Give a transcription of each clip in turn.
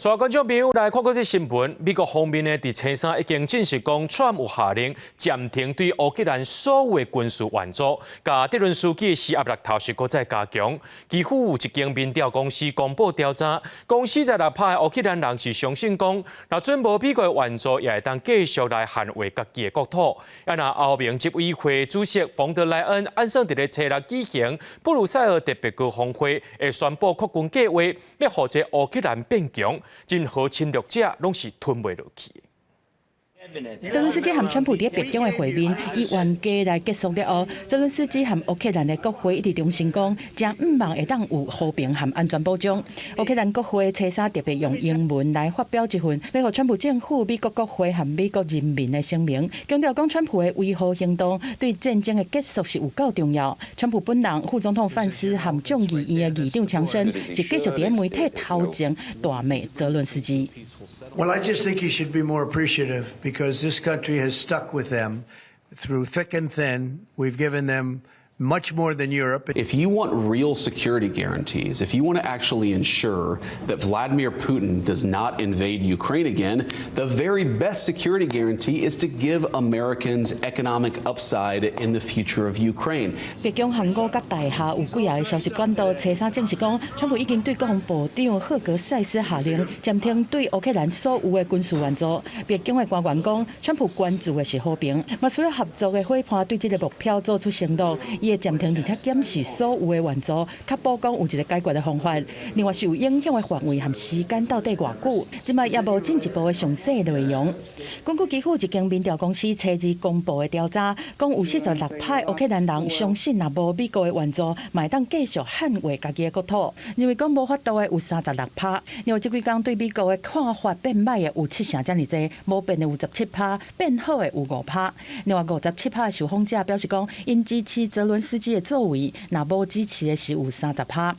所以觀眾朋友來看閣這新聞，美國方面呢，佇星期三已經證實講，川普下令暫停對烏克蘭所有的軍事援助，共澤倫斯基施壓力頭是閣再加強。基輔有一間民調公司公布調查，講46趴的烏克蘭人是相信講，若準無美國援助，也會當繼續來捍衛家己的國土。啊，若歐盟執委會主席馮德萊恩按算佇咧星期六舉行布魯塞爾特別高峰會，會宣布擴軍計劃，欲予這烏克蘭變強。任何侵略者攏是吞袂落去。澤倫斯基和川普佇白宮的會面，以冤家來結束了後，澤倫斯基和烏克蘭的國會一直重申講，誠毋望會當有和平和安全保障。烏克蘭國會初三特別用英文來發表一份，欲予川普政府、美國國會和美國人民的聲明，強調講川普的維和行動對戰爭的結束是有夠重要。川普本人、副總統范斯和眾議院的議長強生是繼續佇媒體頭前大罵澤倫斯基。 Well, I just think he should be more appreciative because this country has stuck with them through thick and thin. We've given them much more than Europe. If you want real security guarantees, if you want to actually ensure that Vladimir Putin does not invade Ukraine again, the very best security guarantee is to give Americans economic upside in the future of Ukraine. 白宮和五角大廈有幾个消息管道，初三證實講，川普已經對國防部長赫格塞斯下令暫停對烏克蘭所有的軍事援助。白宮的官員講，川普關注的是和平，嘛需要合作的夥伴對這个目標做出承諾。伊會暫停而且檢視所有的援助，確保講有一個解決的方法。另外是有影響的範圍和時間到底偌久，這擺也無進一步的詳細內容。根據基輔一間民調公司初二公布的調查，講有46趴烏克蘭人相信，若無美國的援助，嘛會當繼續捍衛家己的國土。認為講無法度的有36趴。另外這幾工對美國的看法變歹的有七成遮爾濟，無變的有17趴，變好的有5趴。另外57趴的受訪者表示講，𪜶支持澤倫斯基的作為，若無支持的是有30趴。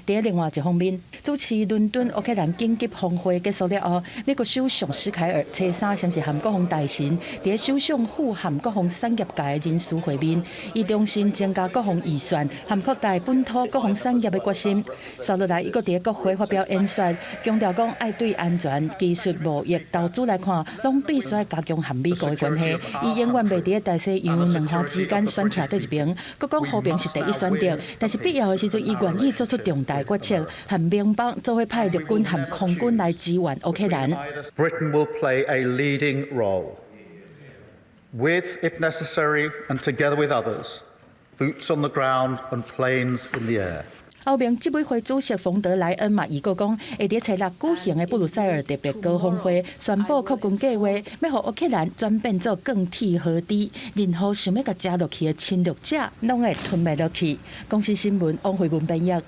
佇另外一方面，主持倫敦烏克蘭緊急峰會結束了後，美國首相史凱爾初三先是和國防大臣佇首相府和國防產業界的人士會面，伊重申增加國防預算和擴大本土國防產業的決心。紲落來，伊閣佇國會發表演說，強調講愛對安全、技術、貿易、投資來看，攏必須愛加強和美國的關係。伊永遠袂佇大西洋兩岸之間選徛佗一邊，閣講和平是第一選擇，但是必要的時陣，伊願意做出重大決策，和盟邦做伙派陸軍和空軍來支援烏克蘭。 Britain will play a leading role, with, if necessary, and together with others, boots on the ground and planes in the air. 歐盟執委會主席馮德萊恩嘛預告講，會佇初六舉行的布魯塞爾特別高峰會宣布擴軍計劃，欲予烏克蘭轉變做鋼鐵河堤，任何想欲共食落去的侵略者，攏會吞袂落去。公視新聞王慧文編譯。